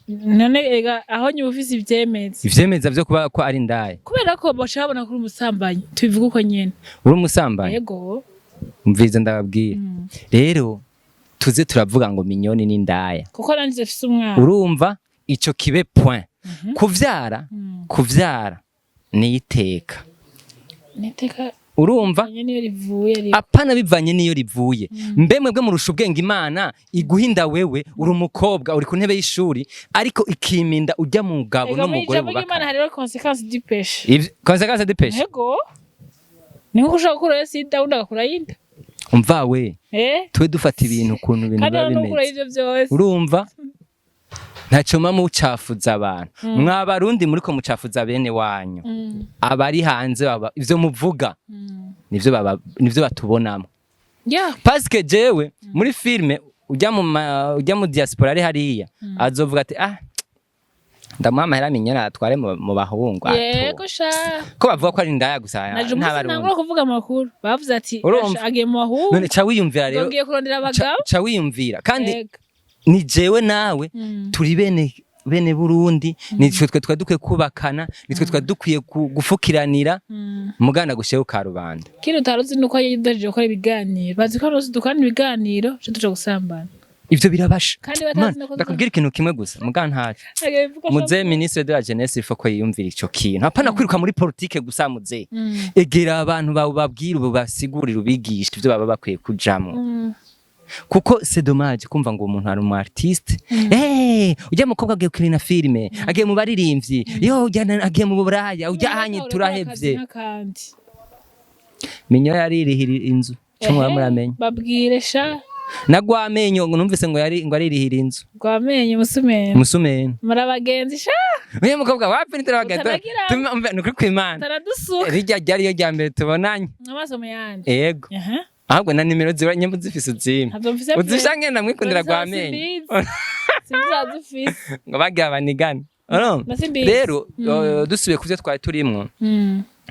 None ega aho nyuma ufise ivyemeza?
Ivyemeza vyo kuba ko ari indaya?
Kubera ko baca babona kuri umusambanyi, tubivuga uko nyene.
Uri umusambanyi.
Yego.
Umviriza, ndababwira rero, tuze turavuga ngo Minyoni ni indaya.
Kuko nanje mfise umwana.
Urumva, ico kibe point. Kuvyara, kuvyara ni iteka.
Niteka.
Urumva?
Niyo rivuye
Apana bivanye niyo rivuye. Mbe mwebwe murusha ubwenge Imana iguhinda? Wewe uri umukobwa, uri ku ntebe y'ishuri, ariko ikiminda ujya mu mugabo
Ega mu
n'umugore
ijambo ry'Imana
bubakana.
hariho conséquence du péché.
Conséquence du péché.
Yego, ni nko ushobora gukurayo sida, undi agakurayo inda.
Umva we, tube dufata ibintu ukuntu ibintu
Kandi
biba
n'ukurayo
bimeze.
ivyo vyose.
Urumva, ntacyo mba mucafuza abantu. Mwa Barundi muriko mucafuza bene wanyu, abari hanze baba ivyo muvuga nivyo baba nivyo batubonamo. Parce que jewe muri filme ujya mu diaspora ari hariya azovuga ati: ah, ndamuha amahera Minyoni atware mu bahungu ato.
Yego sha.
Ko bavuga ko ari indaya gusa
Naje umunsi
ntabarundi.
ntangura kuvuga amakuru bavuze ati
Urumva?
"Asha, agiye mu bahungu."
None ca wiyumvira rero.
Ngiye kurondera abagabo.
Ca wiyumvira kandi
Yego.
ni jewe nawe, turi bene Burundi, nitwe twe twari dukwiye kubakana, nitwe twari dukwiye gufukiranira muganda gusheho karubanda.
Kino utaruzi nuko yaduhejeje gukora ibiganiro, bazi ko rose dukorana ibiganiro cyo tuja gusambana.
Ivyo birabasha.
Kandi batazi
Man,
no
ndakubwira ikintu kimwe gusa muga ntaco.
Agiye kuvuga.
Muze ministre de la jeunesse, il faut ko yiyumvira ico kintu, hapana kwiruka muri politique gusa. Muze egera abantu bawe, babwira ubu, basigurira, ubigisha ivyo baba bakwiye kujamwo, kuko c'est dommage kumva ngo umuntu ari umu artiste, ujya mukobwa agiye gukina filime, agiye mu baririmbyi, yo ujya agiye mu buraya, ujya ahanye, turahevye.
N'akandi.
Minyo yaririhira inzu. Cyo muba muramenya.
Babwire sha.
Na Gwamenyo ngo numvise ngo yari ngo aririhira inzu.
Rwamenye umusumeni.
Umusumeni.
Muri abagenzi sha.
Uyu mukobwa wapi nitarabagenzi.
Utaragira.
Ni ukuri kw'Imana.
Taradusuka.
Rijya ryari yo rya mbere tubonanye.
Amaso mu yandi.
Yego.
Aha.
Ahubwo na nimero ziba nyambo zifise uzimpe.
Ntabwo mfise.
Uzisha ngenda mwikundira Rwamenyo.
Simbizi.
Ngo bagira banigane. Urumva?
Na simbizi.
Rero dusubiye ku byo twari turimwo,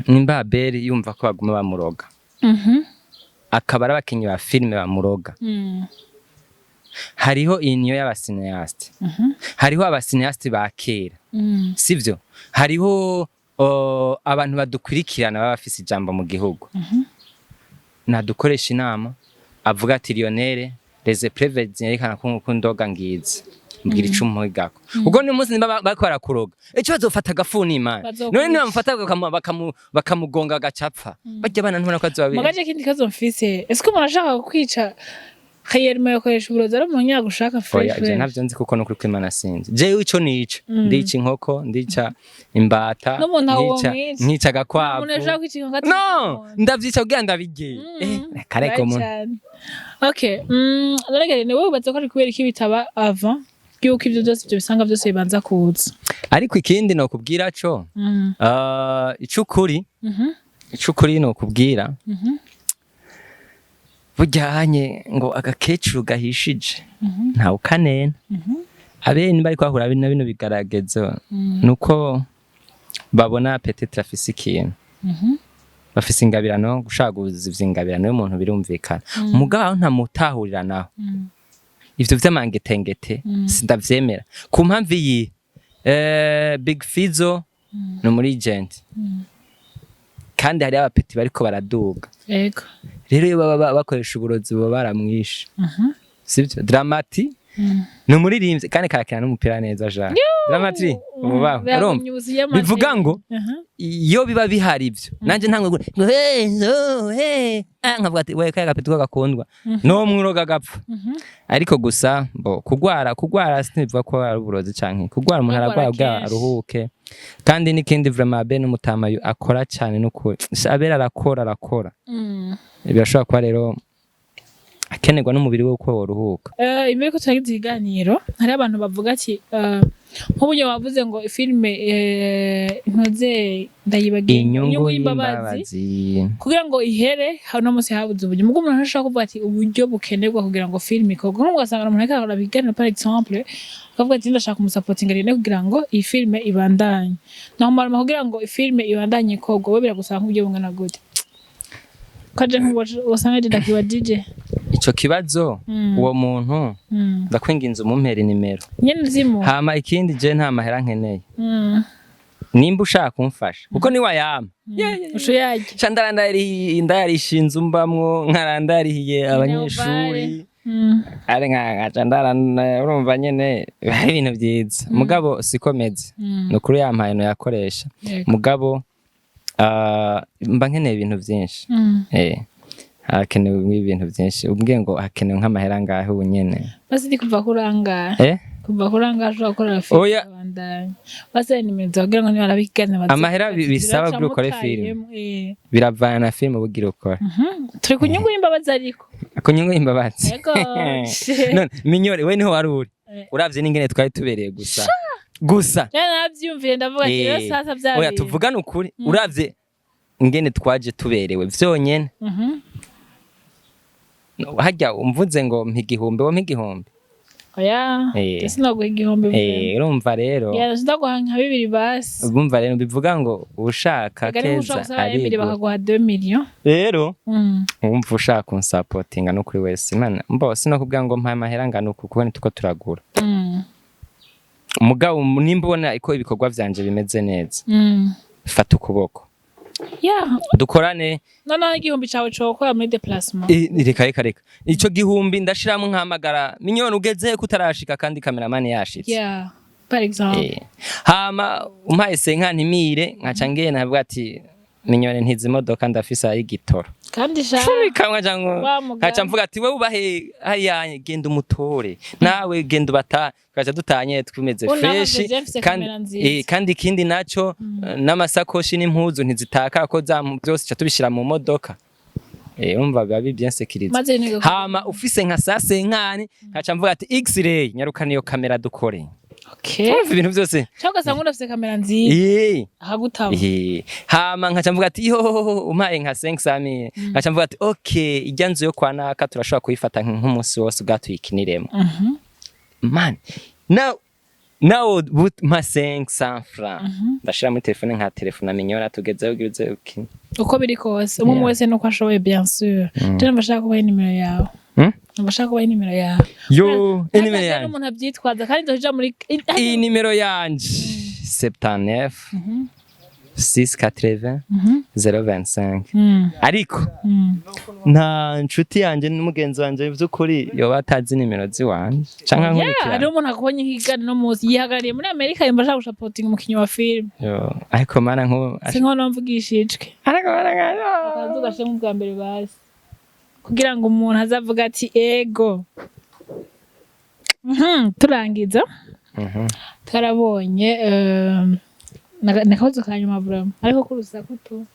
nimba Abel yumva ko baguma bamuroga, akaba ari abakinyi ba filime bamuroga, hariho union y'aba cinéastes, hariho aba cinéastes ba kera, sivyo? Hariho abantu badukurikirana baba bafise ijambo mu gihugu. Nadukoresha inama avuga ati: "Lionel, les preuves zerekana ko ndoga ngizi, mbwira ico umuhigako." Ubwo ni umunsi nimba bariko barakuroga, ico bazofata agafuni, Imana.
Bazokwica.
None nibamufata bakamugonga agacapfa, barya bana ntubona ko azoba
Mugaje kindi kibazo mfise, ese ko umuntu ashaka kukwica réellement yakoresha uburozi ari umuntu yagushaka fresh?
Oya, ivyo
Fresh.
ntavyo nzi, kuko nukuri kw'Imana sinzi. Jewe ico nica, ndica inkoko, ndica imbata,
N'umuntu aho
nkica
womwica.
nkica agakwavu.
Umuntu ashaka kwica inkoko?
No, ndavyica kugira ndabirye. Kareka umuntu.
Okay, none ni wowe wubatse ko ari kubera iki bitaba avant yuko ivyo byose, ivyo bisanga byose bibanza kuza?
Ariko ikindi nokubwira co, icukuri, icukuri nokubwira, burya ngo agakecuru gahishije ntawe ukanena. Abene bariko bahura na bino bigaragezo, nuko babona peut-être afise ikintu, bafise ingabirano. Gushaguza ivyo ingabirano y'umuntu birumvikana, mugabo aho ntamutahurira naho, ivyo vy'amangetengete sindavyemera. Ku mpamvu iyi, Big Fizzo ni umu legend, kandi hariho aba petits bariko baraduga. Rero iyo baba bakoresha uburozi baba baramwishe, sibyo? Dramati ni umuririmbyi kandi karakina n'umupira neza. Jean Dramati ububaho, urumva? Bivuga ngo iyo biba bihari ibyo, nanje ntangwe ngo hey, oh, hey, ah, nkavuga ati we kaya gapeti ko gakundwa no mwuroga gapfa. Ariko gusa bo kugwara sinivuga ko ari uburozi canke kugwara umuntu
Kugwara
aragwara kugira
kenshi.
aruhuke. Kandi n'ikindi, vraiment Abe n'umutama akora cyane, n'ukuri Abel arakora, arakora. Birashobora kuba rero akenerwa n'umubiri we uko woruhuka.
Imbere ko turagize ikiganiro, hariho abantu bavuga ati nk'uburyo wavuze ngo filime ntoze ndayibagiye.
Inyungu y'imbabazi.
Kugira ngo ihere hano munsi habuze uburyo. Mugo umuntu ashobora kuvuga ati uburyo bukenerwa kugira ngo filime ikorwe, nko ugasanga umuntu ariko arakora ibiganiro par exemple, akavuga ati ndashaka kumusapotinga rero kugira ngo iyi filime ibandanye. Normalement kugira ngo filime ibandanye ikorwe, we biragusaba nk'uburyo bungana gute? Kaje nk'ubu usanga je ndakibajije.
Ico kibazo, uwo muntu, ndakwinginze umumpera nimero.
Nyene zimu.
Hama ikindi, je nta mahera nkeneye. Nimba ushaka kumfasha, kuko ni wayama
Usho yarya.
ca ndayarisha inzu mbamwo, nkarandarihiye abanyeshuri, ari nkaca ndarana, urumva nyene ari ibintu vyiza. Mugabo siko meze. Ni ukuri yampaye noyakoresha. Mugabo mba nkeneye ibintu vyinshi. Hakenewe ibintu vyinshi. Ubwiye ngo hakenewe nk'amahera ngahe ubu nyene?
Basi ndi kuva kurangara.
Eh?
Kuva kurangara ushobora gukora filime.
Oya.
Bandanya. Basi nimero zawe kugira ngo niba bigana baze.
Amahera bisaba kugira ukore filime. Biravana na filime ubugira ukora.
Turi ku nyungu y'imbabazi ariko.
Ku nyungu y'imbabazi.
Yego.
None minyore we niho wari uri?
Eh.
Uravye n'ingene twari tubereye gusa gusa.
Rero naravyumviye ndavuga ati rero sasa vya
Oya,
bintu.
tuvugane ukuri, uravye ingene twaje tuberewe vyonyene, harya umvuze ngo mpa 1000, wo mpa 1000?
Oya. Sinaguha 1000.
Urumva rero.
Ya, sindaguha nka bibiri basi.
Urumva rero, bivuga ngo ushaka
Ega niba ushobora
keza
gusaba 1 million
arigura.
bakaguha 2 millions.
Rero wumva ushaka kunsapotinga no kuri wese, Imana mbo sinakubwira ngo mpa amahera angana uku, kuko nituko turagura. Mugabo nimba ubona ko ibikorwa vyanje bimeze neza, fata ukuboko dukorane.
Noneho 1000 cawe cokora muri déplacement.
Reka reka reka, ico 1000 ndashiramo nkahamagara minyoni: "Ugeze ko utarashika?" Kandi kameramani yashitse.
Yeah, par exemple.
Hama umpaye senka ntimire, nkaca ngenda nkavuga ati: "Minyoni, ntizi imodoka ndafise ay'igitoro."
Kandi sha
Kamwe nkaca
Wa mugani.
nkaca mvuga ati: "Wewe ubahe hariya, genda umutore, nawe genda ubata." Tukaca dutanye twumeze
Ubu naho
fresh.
je mfise
Kandi
kamera nziza.
Kandi ikindi naco, n'amasakoshi n'impuzu ntizitakara, ko za byose ca tubishira mu modoka. Urumva biba bien sécurisé.
Maze niga.
Hama ufise nka 150, nkaca mvuga ati x-ray, nyarukana iyo kamera dukore. Urumva ibintu byose.
Cyangwa ugasanga unafise kamera nziza, akagutaba.
Hama nkaca mvuga ati yo umpaye nka 500, nkaca mvuga ati okay, ijya nzu yo kwa naka turashobora kuyifata nk'umunsi wose ubwa tuyikiniremo. Man, nawe mpa 500 francs, ndashira muri telefone nka telefone aminyora tugezeho ugira uze ukine.
Uko biri kose, umwe wese nuko ashoboye, bien sûr. Je numva ashaka kubaha inimero yawe. Numva ashaka kubaha inimero yawe.
Yo, inimero
Ntazaze
yanje.
n'umuntu abyitwaza kandi nzoja muri
Iyi nimero yanje 79 680 025. Ariko nta nshuti yanjye n'umugenzi wanje by'ukuri yoba atazi nimero ziwanje canke
Yeah,
ankurikirana.
hariho umuntu akubonye nk'igana no munsi yihagarariye muri Amerika, yumva ashaka gusupportinga umukinyi wa filime.
Yo, ariko mana nko
Si nko nomvugishijwe.
Ariko mana nka
Akaza ugashiramo ubwa mbere basi kugira ngo umuntu azavuga ati ego. Turangiza. Twarabonye nakabazo ka nyuma vraiment, ariko k'urusaku tu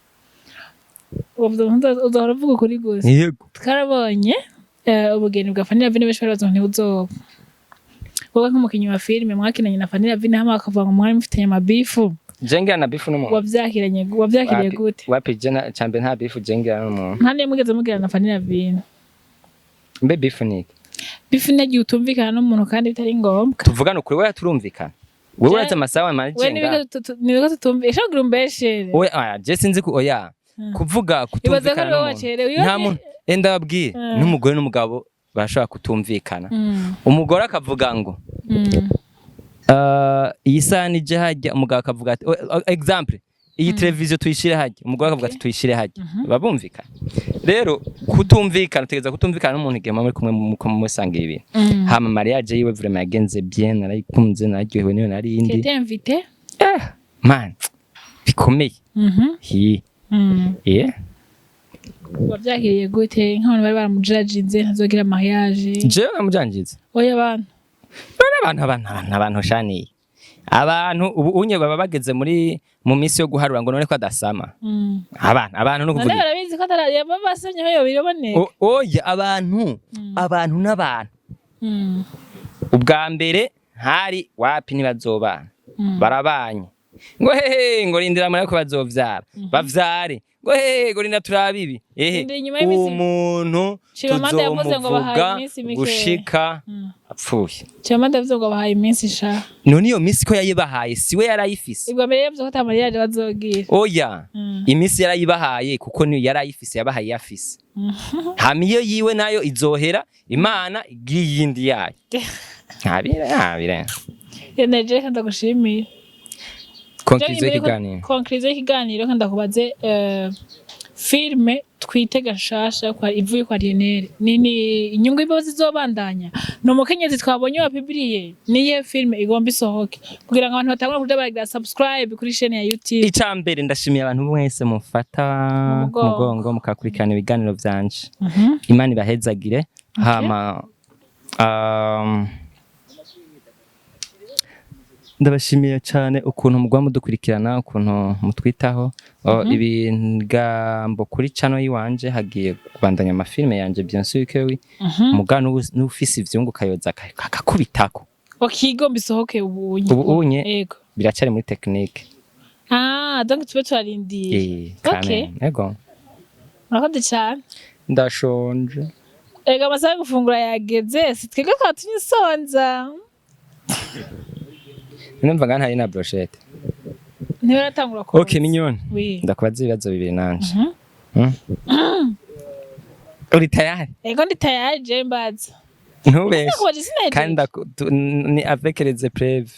uvuze ngo uzohora uvuga ukuri gusa.
Yego.
Twarabonye ubugeni bwa Fanny Lavine, benshi bari bazi ngo ntibuzoba. Wowe nk'umukinyi wa filime mwakinanye na Fanny Lavine, hamwe bakavuga ngo mwari mufitanye amabifu.
Jengira na bifu n'umuntu.
Wavyakiranye, wavyakiriye
Wapi-
gute?
Wapi, je na cambe nta bifu jengira n'umuntu.
Nta niyo mugeze mugirana na Fanny Lavine?
Mbe bifu niki?
Bifu nagiye utumvikana n'umuntu kandi bitari ngombwa.
Tuvugana ukuri, wewe turumvikana, wewe
Je-
urazi amasaha
We
managinga.
Nibwo tutumvikana, ushobora kugira umbeshere.
Oya, oya, je sinzi ku oya kuvuga
Ibaza ko
kutumvikana
ari wowe
n'umuntu.
wacerewe.
Nta muntu enda babwiye, n'umugore n'umugabo barashobora kutumvikana. Umugore akavuga ngo iyi sahani ije hajya, umugabo akavuga ati exemple, iyi televiziyo tuyishire hajya, umugore akavuga ati tuyishire hajya, babumvikana. Rero kutumvikana, utegereza kutumvikana n'umuntu igihe muba muri kumwe muko musangira ibintu. Hama mariage yiwe vraiment yagenze bien, narayikunze, nararyohewe, niyo narindi.
T'étais invité?
Eh, man, bikomeye. Hi. Yeah.
Wavyakiriye gute nk'abantu bari baramujajinze ntazogira mariage?
Jewe namujanjize?
Oya, abantu.
None abantu shaniye abantu ubu unye baba bageze muri mu minsi yo guharura ngo none ko adasama. Abantu no
None
kuvuga
barabizi ko atara basomye aho yobiraboneka.
Oya, abantu n'abantu. Ubwa mbere hari wapi, ntibazobana. Barabanye ngo hehe, ngo rindira muri ko bazovyara, bavyare, ngo hehe, ngo rindira turabe ibi ehe.
Rindira inyuma y'iminsi-
Umuntu
Chimamanda yavuze ngo bahaye
tuzomuvuga
iminsi mike.
gushika apfuye.
Chimamanda yavuze ngo bahaye iminsi sha.
None iyo minsi ko yayibahaye, siwe yarayifise?
Ubwa mbere yavuze ko ata mariage bazogira.
Oya. Iminsi yarayibahaye kuko niyo yarayifise, yabahaye iyafise. Hama iyo yiwe nayo izohera, Imana igiye iyindi yayo, ntabire ntabire.
Yeneje, reka ndagushimire.
Conclusion y'ikiganiro.
Conclusion y'ikiganiro, reka ndakubaze filme twitega nshasha kwa ivuye kwa Lionel ni inyungu y'imbabazi izobandanya, ni umukenyezi twabonye wa bibiliye, niye filme igomba isohoke kugira ngo abantu batangure kuja baragira subscribe kuri chaîne ya YouTube?
Icya mbere, ndashimiye abantu mwese mufata
Mu
ku
mugongo.
mugongo mukakurikirana ibiganiro vyanje. Imana ibahezagire. Hama ndabashimiye cyane ukuntu mugwa mudukurikirana, ukuntu mutwitaho. Ibigambo kuri channel yiwanje hagiye kubandanya amafilme yanje, bien sûr que oui. Muga n'ufise ivyunguka yoza akakubitako.
Okigomba isohoke ubunye?
Ubu unye?
Yego.
Biracyari muri technique.
Ah, donc tube turarindiye.
Eh,
Okay.
quand même. Ego.
Murakoze cyane.
Ndashonje.
Ega amasaha yo gufungura yageze, si twebwe twatumye usonza.
Numva nga ntari na brochette.
Ntibaratangura konsa.
Okay, mignonne.
Oui.
Ndakubaza ibibazo bibiri nanje. Uri tayari?
Ego, ndi tayari, je mbaza.
Ntubeshe.
Ndakubaza sinahejeje.
Kandi ni avec les épreuves.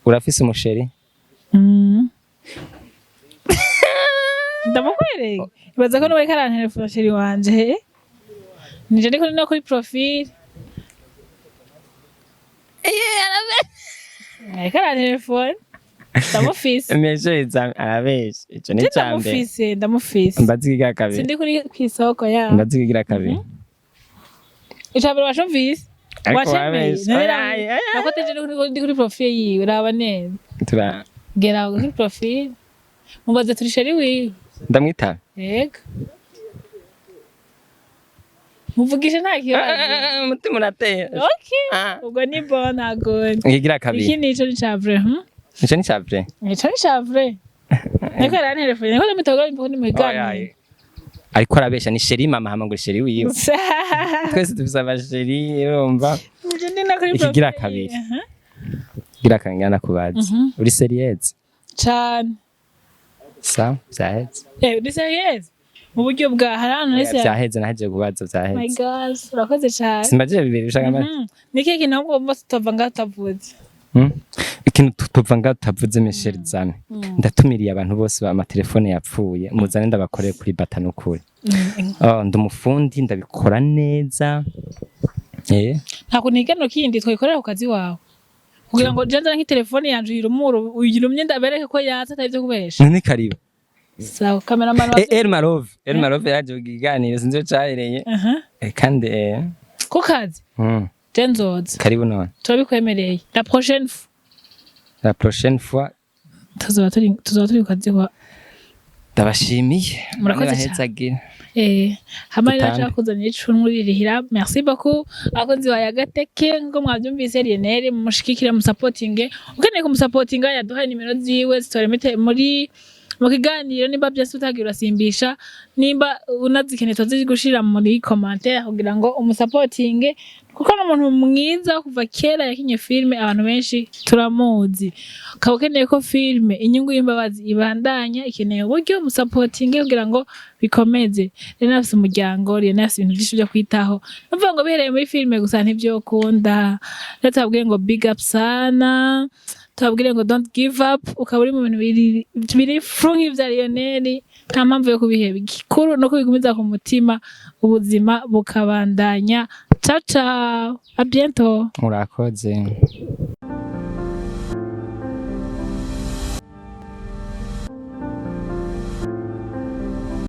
Urafise umuchéri?
Ndamukwereka, ibaza ko nubariko arantelefona chéri wanje he, nije ndiko no kuri profile ariko arantelefona, ndamufise.
Meshe arabeshe. Ico ni
Je
icambere.
ndamufise, ndamufise.
Mbaza ikigira kabiri.
Sindi kuri kw'isoko ya.
Mbaza ikigira kabiri.
Icambere wacumvise?
Ariko
Wacemeye.
wabeshe. Oya, oya, oya.
Nakoteje ndi kuri profile yiwe, raba neza.
Tura
Gera kuri profile mubaze turi chéri wiwe.
Ndamwitaba.
Yego, muvugishe, nta kibazo.
Umutima uratera.
Okay.
Ah.
Ubwo ni bon, ntago
Ikigira
iki
kabiri.
Nico ni ca vrai,
Nico ni ca vrai.
Nico ni ca vrai. Niko yarantelefone, niko ndamutogora imvugo ni mu biganiro.
Oya, ariko arabesha, ni chéri mama, hama ngo chéri wiwe. Twese dufise aba chéri, urumva.
Nje ndi no kuri
Ikigira
profile.
kabiri.
Aha.
Gira kangana kubaza. Uri sérieuse?
Cane.
Sawa, vyaheze.
Eh, uri sérieuse mu buryo bwa hari ahantu
Oya,
nese.
vyaheze, nahejeje kubaza.
My
Vyaheze.
God, urakoze cane.
Simbajije bibiri ushaka
Ni ikihe kintu ahubwo wumva tutava ngaho tutavuze?
Ikintu tuva ngaho tutavuze, Michel Zane, ndatumiriye abantu bose ba amatelefone yapfuye, muzane ndabakoreye kuri bata n'ukuri. Oh, ndi umufundi, ndabikora neza.
Nta kuntu ikiganiro kindi twayikorera ku kazi wawe kugira ngo je nzane nk'itelefone yanje uyirumure, uyirumye, ndabereke ko yatse atari ivyo kubesha?
None karibu.
Sawa, cameraman wa
Elmarove, Elmarove yaje kugiganira, sinzi iyo cahereye. Kandi
Ku kazi. Je nzoza.
Karibu none.
Turabikwemereye la prochaine fois.
La prochaine fois.
Tuzoba turi ku kazi kwa
Ndabashimiye.
Murakoze cyane.
Nibahezagire.
Hamwe rero
Dutambe.
nshaka kuzanira icunwe ririhira. Merci beaucoup, abakunzi ba Yagateke. Ngo mwabyumvise, Lionel mushikikire, musapotinge. Ukeneye kumusapotinga, yaduhaye nimero ziwe, zitore muri mu kiganiro. Nimba byose utagira urasimbisha, nimba unazikeneye tuzi gushira muri commentaire kugira ngo umusapotinge, kuko ni umuntu mwiza kuva kera yakinye filme, abantu benshi turamuzi. Ukaba ukeneye ko filme Inyungu y'Imbabazi ibandanya, ikeneye uburyo, musapotinge kugira ngo bikomeze. Rero afise umuryango, rero afise ibintu byinshi byo kwitaho, nuvuga ngo bihereye muri filme gusa ntivyokunda. Rero tubabwire ngo big up sana, tubabwire ngo don't give up. Ukaba uri mu bintu biri fru nk'ivya Lionel, nta mpamvu yo kubiheba. Igikuru no kubigumiza ku mutima, ubuzima bukabandanya. Ciao ciao, à bientôt.
Murakoze.